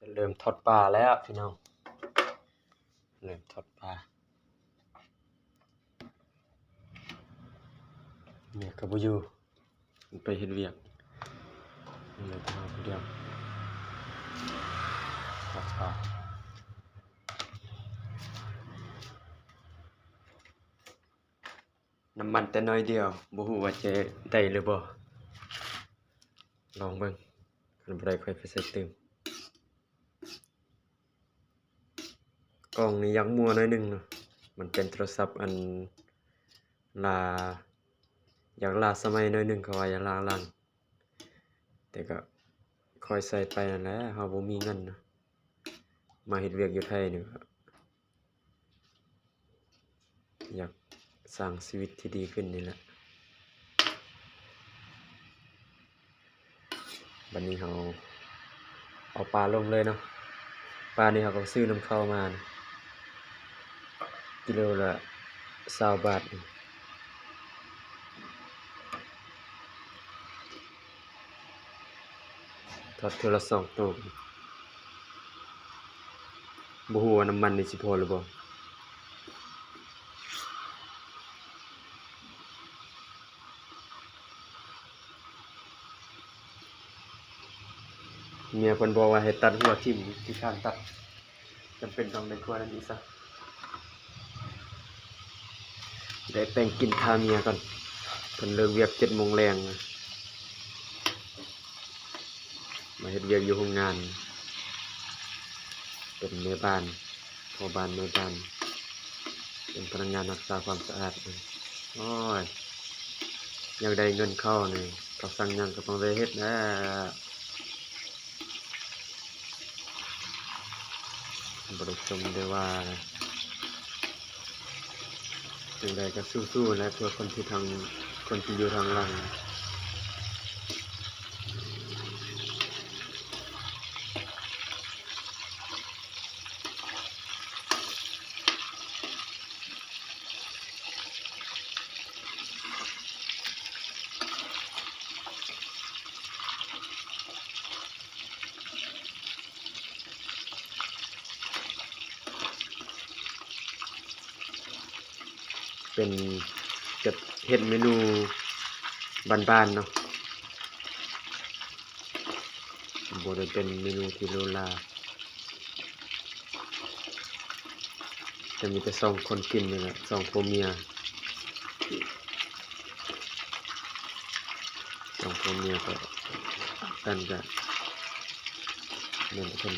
ເລີ່ມທອດປາແລ້ວພີ່ນ້ອງ ເລີ່ມທອດປາ. ເມຍກໍບໍ່ຢູ່ ໄປເຮັດວຽກ ເລີຍເຮົາຜູ້ດຽວ ທອດປາ. ນ້ຳມັນແຕ່ໜ້ອຍດຽວ ບໍ່ຮູ້ວ່າຈະໄດ້ຫຼືບໍ່ ລອງເບິ່ງ ຄັນບໍ່ໄດ້ ຄ່ອຍໄປໃສ່ຕື່ມ. ກ້ອງນີ້ຢາກມົວໜ້ອຍໜຶ່ງເນາະ ມັນເປັນໂທລະສັບອັນລ້າ ຢາກລ້າສະໄໝໜ້ອຍໜຶ່ງ ເຂົາວ່າຢ່າລ້າຫຼັງ ແຕ່ກໍຄ່ອຍໃຊ້ໄປຫັ້ນແຫຼະ ເຮົາບໍ່ມີເງິນເນາະ ມາເຮັດວຽກຢູ່ໄທນີ້ກໍ ຢາກສ້າງຊີວິດທີ່ດີຂຶ້ນນີ້ແຫຼະ. ບັດນີ້ເຮົາເອົາປາລົງເລີຍເນາະ ປານີ້ເຮົາກໍຊື້ນຳເຂົ້າມາ ກິໂລລະຊາວບາດ. ທອດເທື່ອລະສອງໂຕ ບໍ່ຮູ້ວ່ານ້ຳມັນນີ້ຊິພໍຫຼືບໍ່. ເມຍເພິ່ນບອກວ່າໃຫ້ຕັດຫົວຖິ້ມ ຂີ້ຄ້ານຕັດ ຈຳເປັນຕ້ອງໄດ້ຂົ້ວນັ້ນອີກຊະ ໄດ້ແຕ່ງກິນຖ້າເມຍກ່ອນ ເພິ່ນເລີກວຽກເຈັດໂມງແລງ ມາເຮັດວຽກຢູ່ໂຮງງານ ເປັນແມ່ບ້ານ ພໍ່ບ້ານແມ່ບ້ານ ເປັນພະນັກງານຮັກສາຄວາມສະອາດ. ໂອ້ຍ ຢາກໄດ້ເງິນເຂົ້ານີ້ ເຂົາສັ່ງຫຍັງກໍຕ້ອງໄດ້ເຮັດແຫຼະ. ບໍ່ໄດ້ຊົມໄດ້ວ່າ ຈັ່ງໃດກໍສູ້ໆແຫຼະ ເພື່ອຄົນທີ່ທາງ ຄົນທີ່ຢູ່ທາງຫຼັງ. ເປັນ ຈະເຮັດເມນູບ້ານໆເນາະ ບໍ່ໄດ້ເປັນເມນູທີ່ຫຼູຫຼາ ແຕ່ມີແຕ່ສອງຄົນກິນນີ້ແຫຼະ ສອງຜົວເມຍ ສອງຜົວເມຍກໍກັນ ກະແມ່ນເພິ່ນ